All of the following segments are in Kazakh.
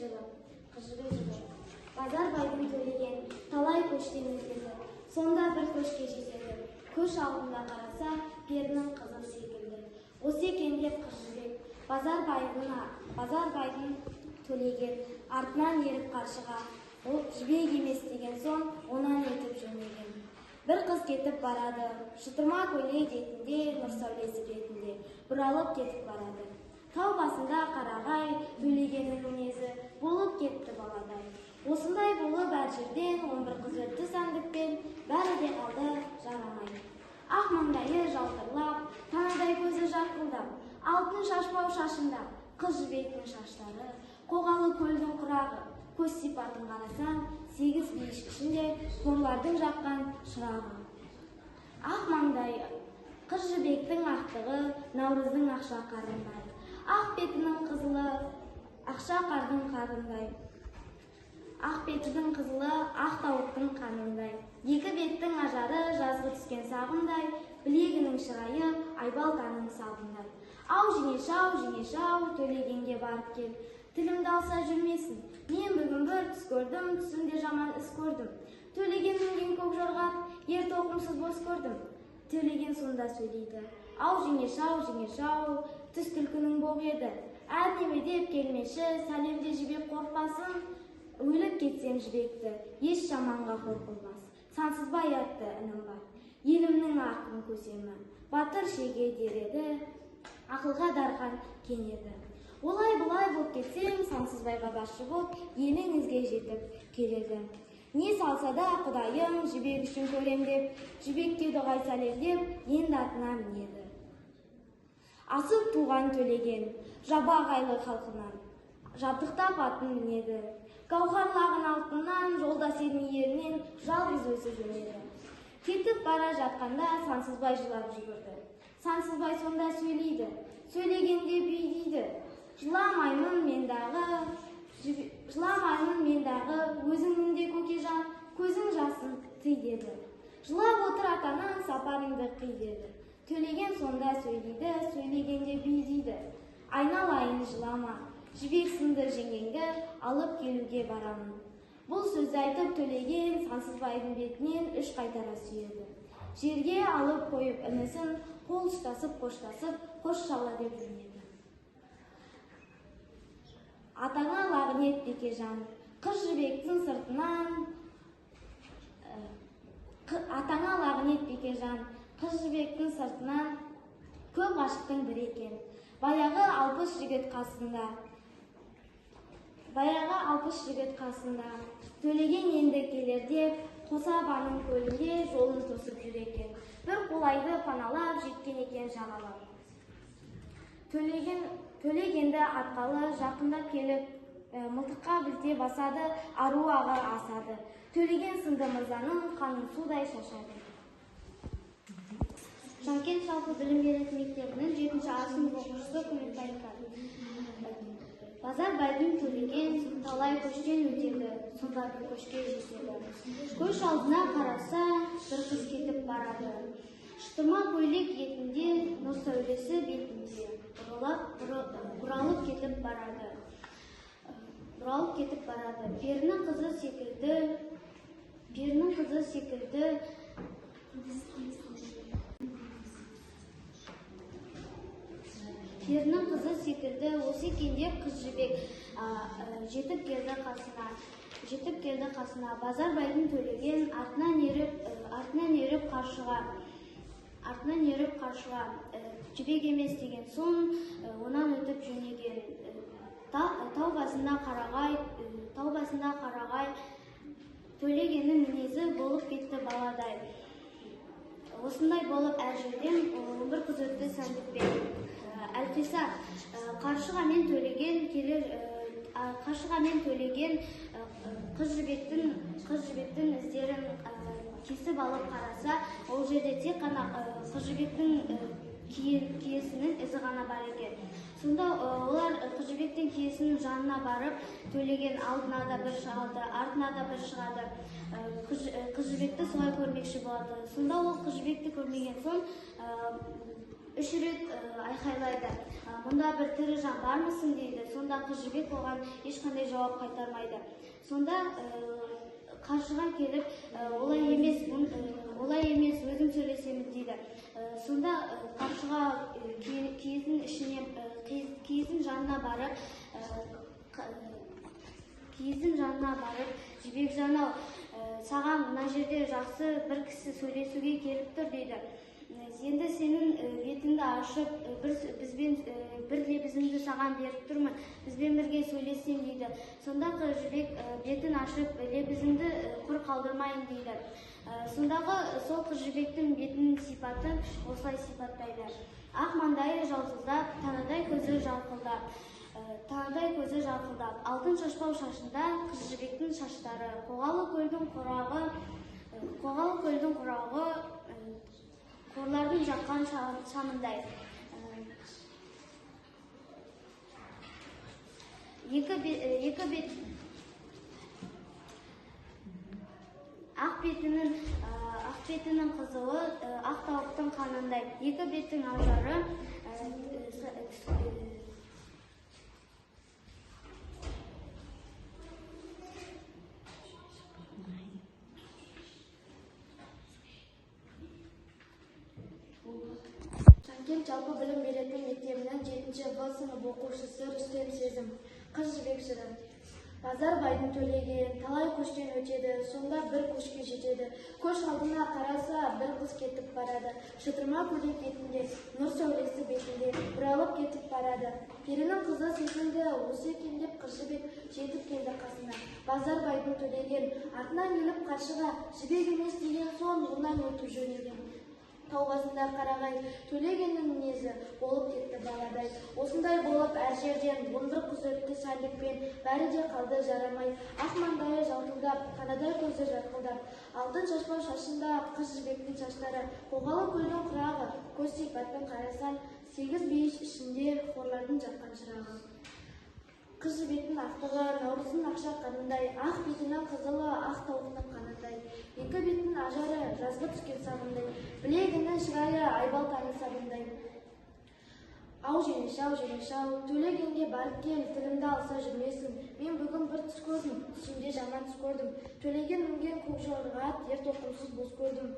жыры, Қыз Жібек жыры. Базарбайдың Төлеген талай көштен өтеді. Сонда бір көшке жетеді. Көш алдында қараса, перінің қызы секілді. Осы екен деп Қыз Жібек Базарбайдың Төлеген артынан еріп қаршыға, ол Жібек емес деген соң, онан өтіп жөнеген. Бір қыз кетіп барады, шытырма көйлек етінде, нұр сәулесі бетінде, бұралып кетіп барады. Тау басында қарағай, Төлегеннің мінезі болып кетті баладай. Осындай болып әр жерден 11 қыз өтті сәндікпен, бәрі де қалды жарамай. Ақ маңдайы жалтырлап, танадай көзі жарқылдап, алтын шашбау шашында, Қыз Жібектің шаштары, қоғалы көлдің құрағы, көз сипатын қарасаң, 8 бейіш ішінде қорлардың жаққан шырағы. Ақ маңдайы, Қыз Жібектің ақтығы, наурыздың ақша қарындай. Ақ бетінің қызылы, ақша қардың қарындай. Ақ бетінің қызылы, ақ тауықтың қанындай. Екі беттің ажары жазғы түскен сағымдай, білегінің шырайы айбалтаның сабындай. Ау жеңеше-ау, жеңеше-ау, Төлегенге барып кел. Тілімді алса жүрмесін. Мен бүгін бір түс көрдім, түсімде жаман іс көрдім. Төлеген мінген көк жорғат, ер тоқымсыз бос көрдім. Төлеген сонда сөйлейді. Ау жеңеше-ау, жеңеше-ау, түс түлкінің боғы еді. Әр неме деп келмеші, сәлемде Жібек қорықпасын. Өліп кетсем Жібекті, еш жаманға қор қылмас. Сансызбай атты інім бар. Елімнің ақын көсемі, батыр шеге дер еді, ақылға дарқан кен еді. Олай бұлай болып кетсем, Сансызбайға басшы боп, еліңізге жетіп келеді. Не салса да Құдайым, Жібек үшін көрем деп, Жібекке дұғай сәлем деп, енді атына мінеді. Асып туған Төлеген, жабағайлы халқынан, жабдықтап атын мінеді. Гауһарлаған алтыннан, жолдас елдің ерінен жалғыз өзі жөнеді. Кетіп бара жатқанда Сансызбай жылап жүгірді. Сансызбай сонда сөйлейді, сөйлегенде бүй дейді. Жыламаймын мен дағы, жыламаймын мен дағы, өзіңнің де көкежан, көзің жасын тый деді. Жылап отыр атаның, сапарыңды қи деді. Төлеген сонда сөйлейді, сөйлегенде бүй дейді. Айналайын жылама, Жібек сынды жеңгеңді алып келуге барамын. Бұл сөзді айтып Төлеген Сансызбайдың бетінен 3 қайтара сүйеді. Жерге алып қойып інісін, қол ұстасып қоштасып, қош шала деп жөнеді. Атаңа лағнет бекежан, Қыз Жібектің сыртынан, атаңа лағнет бекежан, Қыз Жібектің сыртынан көп ғашықтың бірі екен. Баяғы 60 жігіт қасында, баяғы 60 жігіт қасында, Төлеген енді келер деп, Қосабаның көлінде жолын тосып жүр екен. Бір қолайды паналап жеткен екен жағалап. Төлегенді атқалы жақындап келіп, мылтыққа білте басады, ару аға асады. Төлеген сынды мырзаның қанын судай шашады. Шымкент жалпы білім беретін мектебінің 7-ші А сынып оқушысы Көмекбаевка. Базарбайдың Төлеген талай көштен өтеді, сонда бір көшке жетеді. Көш алдына қараса, бір қыз кетіп барады. Шытырма көйлек етінде, нұр сәулесі бетінде, бұралып кетіп барады. Бұралып кетіп барады. Перінің қызы секілді, перінің қызы секілді, перінің қызы секілді осы екен деп Қыз Жібек, жетіп келді қасына. Жетіп келді қасына. Базарбайдың Төлеген артынан еріп қаршыға. Артынан еріп қаршыға. Жібек емес деген соң, онан өтіп жөнеген. Тау басында қарағай, тау басында қарағай, Төлегеннің мінезі болып кетті баладай. Осындай болып әр жерден 11 қыз өтті сәндікпен. Әлқиса, қаршыға мен Төлеген келер, қаршыға мен Төлеген, Қыз Жібектің іздерін, кесіп алып қараса, ол жерде тек қана, Қыз Жібектің, киесінің ізі ғана бар екен. Сонда олар Қыз Жібектің киесінің жанына барып, Төлеген алдына да бір шығады, артына да бір шығады. Қыз Жібекті солай көрмекші болады. Сонда ол Қыз Жібекті көрмеген соң 3 рет айқайлайды. Мұнда бір тірі жан бармысың дейді. Сонда Қыз Жібек оған ешқандай жауап қайтармайды. Сонда қаршыға келіп, олай емес, олай емес, өзім сөйлесемін дейді. Сонда қаршыға киіздің ішіне, киіздің жанына барып, киіздің жанына барып, Жібекжан ау, саған мына жерде жақсы бір кісі сөйлесуге келіп тұр дейді. Енді сенің бетіңді ашып, бізбен бір лебізімді саған беріп тұрмын, бізбен бірге сөйлессең дейді. Сонда Қыз Жібек бетін ашып, лебізімді құр қалдырмайын дейді. Сондағы сол Қыз Жібектің бетінің сипатын осылай сипаттайды. Ақ маңдайы жалтылдап, танадай көзі жарқылдап, танадай көзі жарқылдап, алтын шашпау шашында Қыз Жібектің шаштары, қоғалы көлдің қорағы, қоғалы көлдің қорағы, қорлардың жаққан шамындай. Екі бет ақ бетінің қызылы, ақ тауықтың қанындай. Екі беттің ажары, Шымкент жалпы білім беретін мектебінің 7-ші В сынып оқушысы Рүстем Сезім. Қыз Жібек жыры. Базарбайдың Төлеген талай көштен өтеді, сонда бір көшке жетеді. Көш алдына қараса, бір қыз кетіп барады. Шытырма көйлек бетінде, нұр сәулесі бетінде, бұралып кетіп барады. Перінің қызы секілді осы екен деп Қыз Жібек жетіп келді қасына. Базарбайдың Төлеген артынан келіп қаршыға, Жібек емес деген соң онан өтіп жөнелген. Тау басында қарағай, Төлегеннің мінезі болып кетті баладай. Осындай болып әр жерден 11 қыз өтті сәндікпен, бәрі де қалды жарамай. Ақ маңдайы жалтылдап, танадай көзі жарқылдап, алтын шашпау шашында Қыз Жібектің шаштары, қоғалы көлдің құрағы, көз сипатын қарасан, 8 бейіш ішінде қорлардың жаққан шырағы. Қыз Жібектің ақтығы наурыздың ақша қанындай, ақ бетінің қызылы ақ тауықтың қанындай, екі беттің ажары жазғы түскен сабындай, білегінің шырайы айбалтаның сабындай. Ау жеңеше, ау жеңеше, ау, Төлегенге барып кел, тілімді алса жүрмесін. Мен бүгін бір түс көрдім, түсімде жаман түс көрдім. Төлеген мінген көк жорға ат, ер тоқымсыз бос көрдім.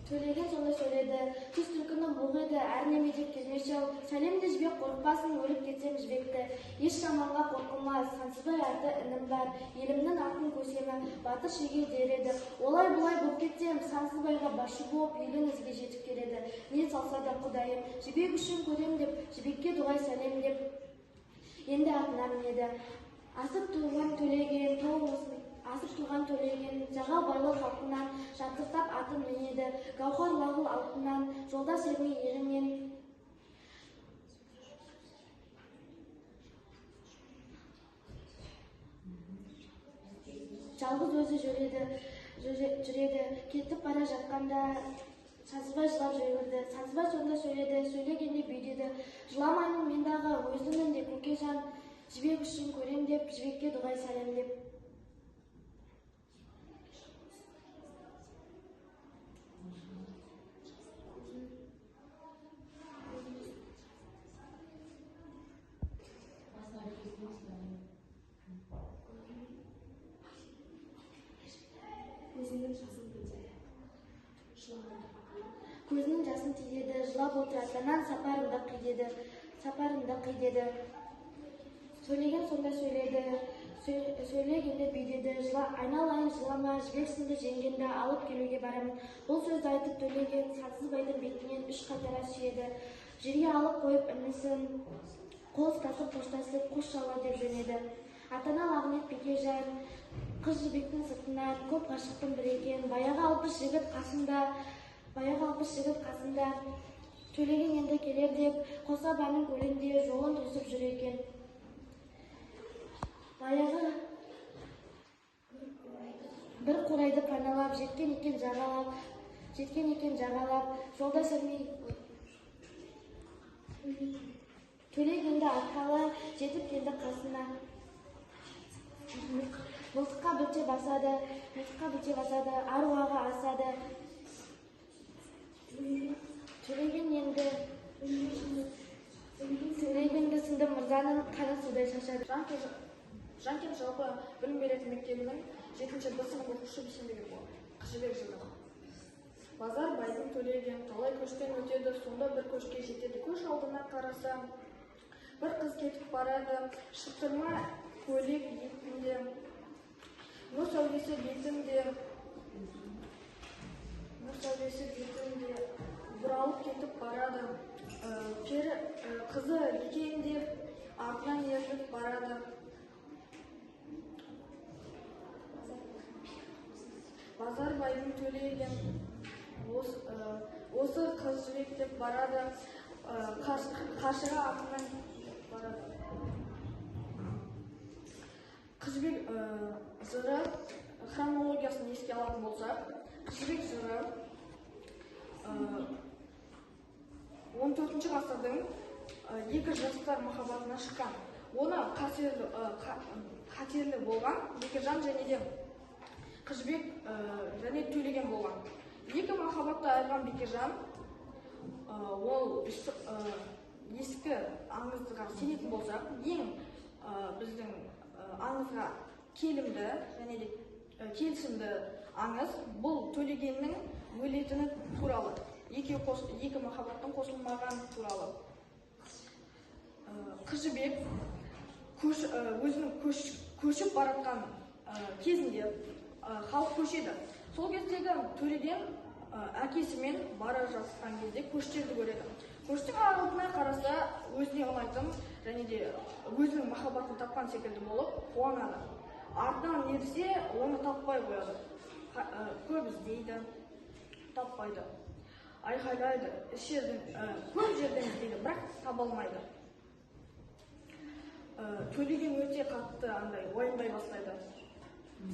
Төлеген сонда сөйледі, түс түлкіні боқ еді, әр неме деп келмеші ау. Сәлем де Жібек қорықпасын, өліп кетсем Жібекті. Еш жаманға қорқылмас, Сансызбай атты інім бар, елімнің атын көсемі, батыр шеге дер еді. Олай бұлай боп кетсем, Сансызбайға басшы болып, еліңізге жетіп келеді. Не салса да Құдайым, Жібек үшін көрем деп, Жібекке дұғай сәлем деп, енді атына мінеді. Асып туған Төлеген, асып туған Төлеген, жағал байлы халқынан, жабдықтап атын мінеді, гауһар лағыл алтыннан, жолдас ермей ерінен. Жалғыз өзі жүреді, кетіп бара жатқанда Сансызбай жылап жіберді. Сансызбай сонда сөйледі, сөйлегенде бүйдеді. Жыламаймын мен дағы, өзімін де көкежан, Жібек үшін көрем деп, Жібекке дұғай сәлем деп. Көзінің жасын тиеді, жылап отыр, атанан сапарымды қи деді, сапарымды қи деді. Сөйлеген сонда сөйледі, сөйлегенде бүйдеді, айналайын жылама, Жібексінді жеңгенді алып келуге барамын. Бұл сөзді айтып Төлеген Сансызбайдың бетінен 3 қайтара сүйеді. Жерге алып қойып інісін, қол ұстасып қоштасып, қош жауа деп жөнеді. Атана лағнет Бекежан, Қыз Жібектің сыртынан көп ғашықтың бірі екен. Баяғы 60 жігіт қасында, баяғы 60 жігіт қасында, Төлеген енді келер деп, Қосабаның көлінде жолын тосып жүр екен. Баяғы бір қурайды паналап, жеткен екен жағалап, Жеткен екен жағалап, жолда сермей Төлегенді атқалы жетіп келді қасына. Мылтыққа білте басады, мылтыққа білте басады, аруағы асады. Төлеген енді Төлегенді сынды мырзаның қаны судай шашады. Жанкент жалпы білім беретін мектебінің 7-б сынып оқушысы Бейсенбек Ербол. Қыз Жібек жыры. Базар байдың Төлеген талай көштен өтеді, сонда бір көшке жетеді. Көш алдына қараса, бір қыз кетіп барады, шытырма көйлек етінде, нұр сәулесі бетінде, нұр сәулесі бетінде бұралып кетіп барады. Пері қызы екен деп артынан еріп барады. Базар байдың Төлеген осы Қыз Жібек деп барады, қаршыға артынан барады. Қыз Жібек жыры хронологиясын еске алатын болсақ, Қыз Жібек жыры 14 ғасырдың екі жастар махаббатына шыққан. Оны қатерлі болған екі жан және де Қыз Жібек және Төлеген болған. Екі махаббатты айырған Бекежан, ол ескі аңызға сенетін болсақ, ең біздің аңызға келімді және де келісімді аңыз бұл Төлегеннің өлетіні туралы, екі махаббаттың қосылмаған туралы. Қыз Жібек өзінің көшіп баратқан кезінде халық көшеді. Сол кездегі Төлеген әкесімен бара жатқан кезде көштерді көреді. Көштің алдына қараса өзіне ұнайтын және де өзінің махаббатын тапқан секілді болып қуанады. Артынан ерсе оны таппай қояды. Көп іздейді, таппайды. Айқайлайды, көп жерден іздейді, бірақ таба алмайды. Төлеген өте қатты уайымдай бастайды.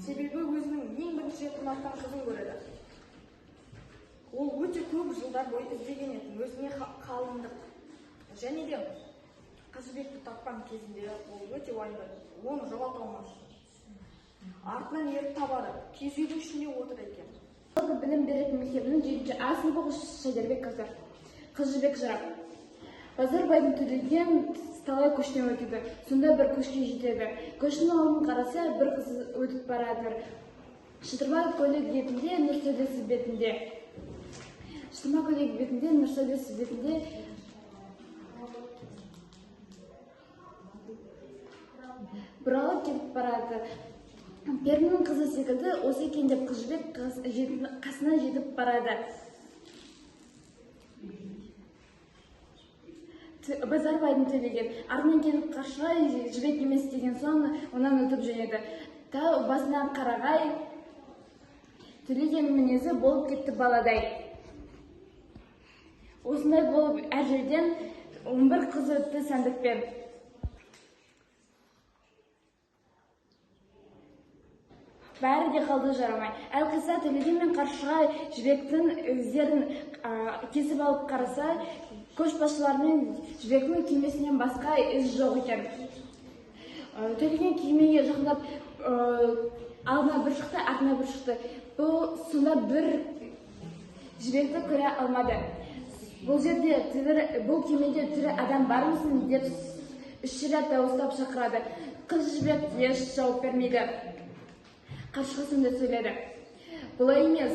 Себебі өзінің ең бірінші рет ұнатқан қызын көреді. Ол өте көп жылдар бойы іздеген еді, өзіне қалыңдық. Және де Қыз Жібекті тапқан кезінде ол өте уайымдайды, оны жоғалта алмас үшін. Артынан еріп табады, киіз үйдің ішінде отыр екен. Жалпы білім беретін мектебінің 7 А сынып оқушысы Шадербек Кәусар. Қыз Жібек жыры. Базар байдың Төлеген талай көштен өтеді, сонда бір көшке жетеді. Көштің алдын қараса, бір қыз өтіп барады. Шытырма көйлек бетінде, нұр сәулесі бетінде. Шытырма көйлек бетінде, нұр сәулесі бетінде. Бұралып кетіп барады. Перінің қызы секілді осы екен деп Қыз Жібек қасына жетіп барады. Базар байдың Төлеген артынан келіп қаршыға Жібек емес деген соң онан өтіп жөнеді. Тау басына қарағай Төлеген мінезі болып кетті баладай. Осындай болып әр жерден 11 қыз өтті сәндікпен. Бәрі де қалды жарамай. Әлқиса Төлеген мен қаршыға Жібектің іздерін кесіп алып қараса, көшбасшыларының Жібектің күймесінен басқа із жоқ екен. Төлеген күймеге жақындап, алдына бір шықты, артына бір шықты. Бұл сонда бір Жібекті көре алмады. Бұл жерде бұл күймеде тірі адам бармысың деп үш рет дауыстап шақырады. Қыз Жібек еш жауап бермейді. Қаршыға сонда сөйледі. Бұлай емес,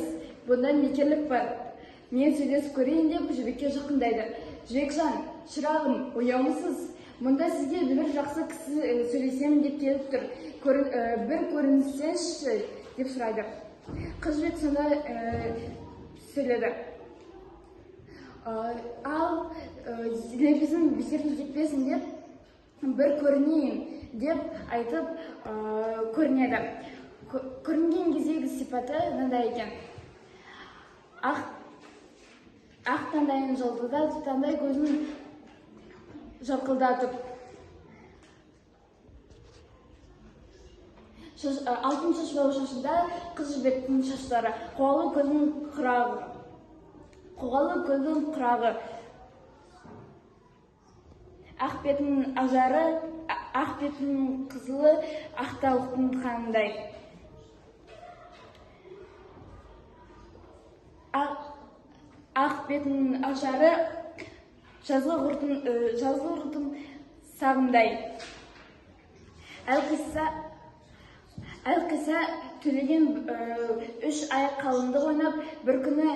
бұнда мекерлік бар. Мен сөйлесіп көрейін деп Жібекке жақындайды. Жібекжан, шырағым, ояумысыз? Мұнда сізге бір жақсы кісі сөйлесемін деп келіп тұр. Бір көрінсеңші деп сұрайды. Қыз Жібек сонда сөйледі. Ал лебізім бекерге кетпесін деп бір көрінейін деп айтып көрінеді. Көрінген кездегі сипаты мынандай екен. Ақ таңдайын жылтылдатып, таңдай көзін жарқылдатып, алтын шашбау шашында Қыз Жібектің шаштары, қуалы көзін қырағы. Қоғалы көлдің құрағы. Ақ бетінің ажары, ақ бетінің қызылы, ақ тауықтың қанындай. Ақ бетінің ажары, жазғы ұртын сағымдай. Әлқисса Төлеген 3 ай қалыңдық ойнап, бір күні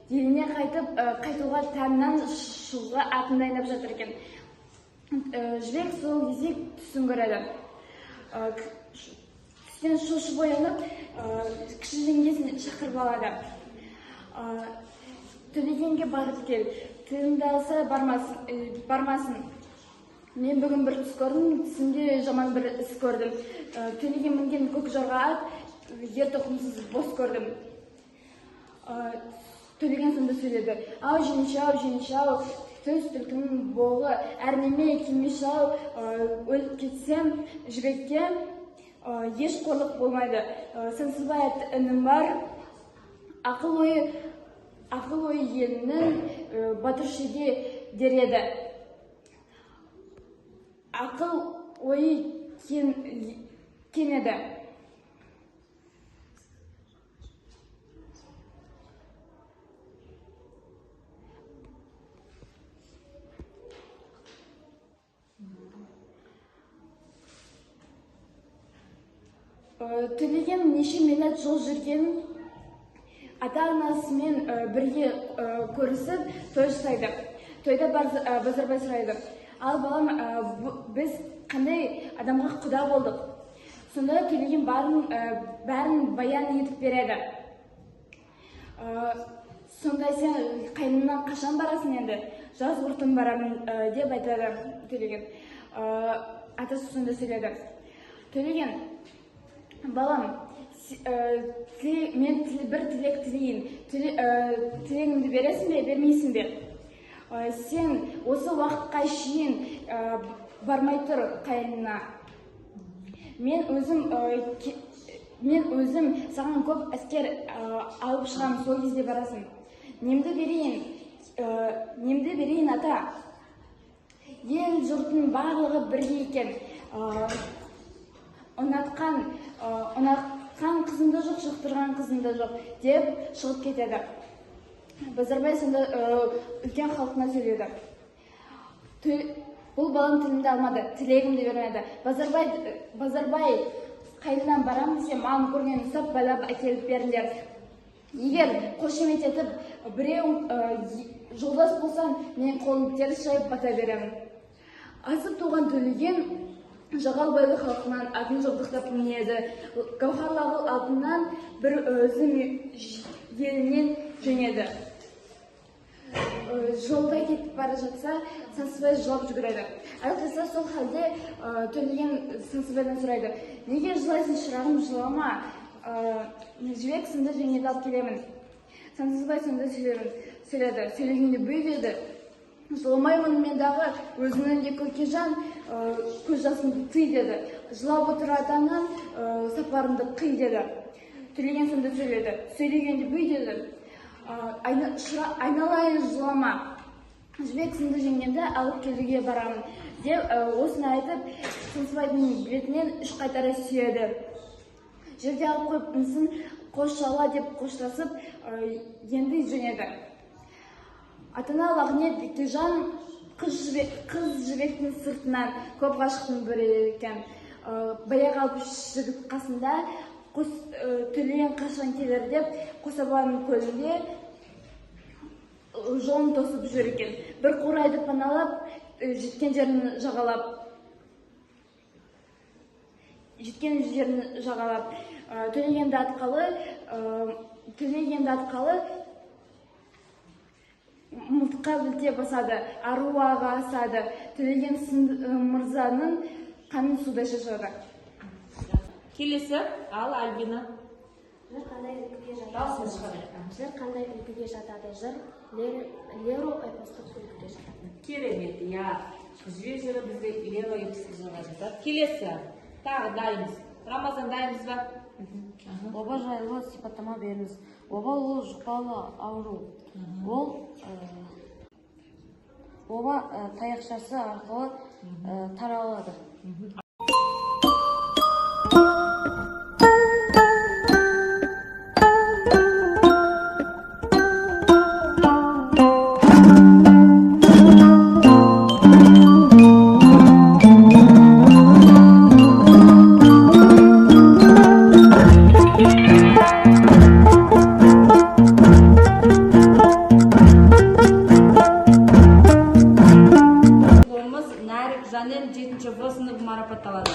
еліне қайтуға таңнан шығуға атын дайындап жатыр екен. Жібек сол кезде түсін көреді. Түстен шошып оянып, кіші жеңгесін шақырып алады. Төлегенге барып кел, тілімді алса бармасын. Мен бүгін бір түс көрдім, түсімде жаман бір іс көрдім. Төлеген мінген көк жорға ат, ер тоқымсыз бос көрдім. Төлеген сонда сөйледі. Ау, жеңеше ау, жеңеше ау, төс түлкінің боғы, әрнеме кемеше ау, өліп кетсем Жібекке еш қорлық болмайды. Сансызбай атты інім бар, ақыл ойы елінің батыр шеге дер еді. Ақыл ойы кенеді. Төлеген неше миллиард жол жүрген ата-анасымен бірге көрісіп той жасайды. Тойда Базарбай сұрайды. Ал балам, біз қандай адамға құда болдық? Сонда Төлеген бәрін баян етіп береді. Сонда сен қайныңнан қашан барасың енді? Жаз ұртын барамын деп айтады Төлеген. Атасы сонда сөйледі. Төлеген, балам, мен бір тілек тілейін. Тілегімді бересің бе, бермейсің бе? Сен осы уақытқа шейін бармай тұр қайнына. Мен өзім саған көп әскер алып шығамын, сол кезде барасың. Немді берейін, ата. Ел жұрттың барлығы бірге екен. Ұнатқан қызым да жоқ, жақтырған қызым да жоқ деп шығып кетеді. Базарбай сонда үлкен халқына сөйледі. Бұл балам тілімді алмады, тілегімді бермеді. Базарбай қайнынан барам десе, маған көргенін ұстап байлап әкеліп беріңдер. Егер қошемет етіп біреу жолдас болсаң, мен қолымды теріс жайып бата беремін. Асып туған Төлеген Жағалбайлы халқынан атын жабдықтап мінеді. Гауһар лағыл алтыннан бір өзі елінен жөнеді. Жолда кетіп бара жатса, Сансызбай жылап жүгіреді. Әлқисса сол халде Төлеген Сансызбайдан сұрайды. Неге жылайсың, шырағым, жылама? Жібек сынды жеңгені алып келемін. Сансызбай сонда сөйледі. Сөйлегенде бүй деді. Жыламаймын мен дағы, өзіңнің де көкежан, көз жасымды тый деді. Жылап отыр атаңнан, сапарымды қи деді. Төлеген сонда сөйледі. Сөйлегенде бүй деді. Айналайын жылама. Жібек сынды жеңгенді алып келуге барамын деп осыны айтып, Сансызбайдың бетінен 3 қайтара сүйеді. Жерге алып қойып інісін қош шала деп қоштасып, енді жөнеді. Атана лағнет Бекежан қыз жібектің сыртынан көп ғашықтың бірі екен. Баяғы алып жігіт қасында Төлеген қашан келер деп Қосабаның көлінде жолын тосып жүр екен. Бір қурайды паналап, жеткен жерін жағалап. Төлегенді атқалы мылтыққа білте басады, аруаға асады. Төлеген мырзаның қанын судай шашады. Келесі, ал Альбина. Жыр қандай үлгіге жатады? Жыр қандай үлгіге жатады? Жыр лиро эпостық үлгіге жатады. Керемет, иә. Қыз Жібек жыры бізде лиро эпостық жырға жатады. Келесі, тағы дайынбыз. Рамазан дайынбыз ба? Оба жайлы сипаттама беріңіз. Оба ол жұқпалы ауру. Ол оба таяқшасы арқылы таралады. Дипломымыз Нәрік Жанел, 7 В сыныбы марапатталады.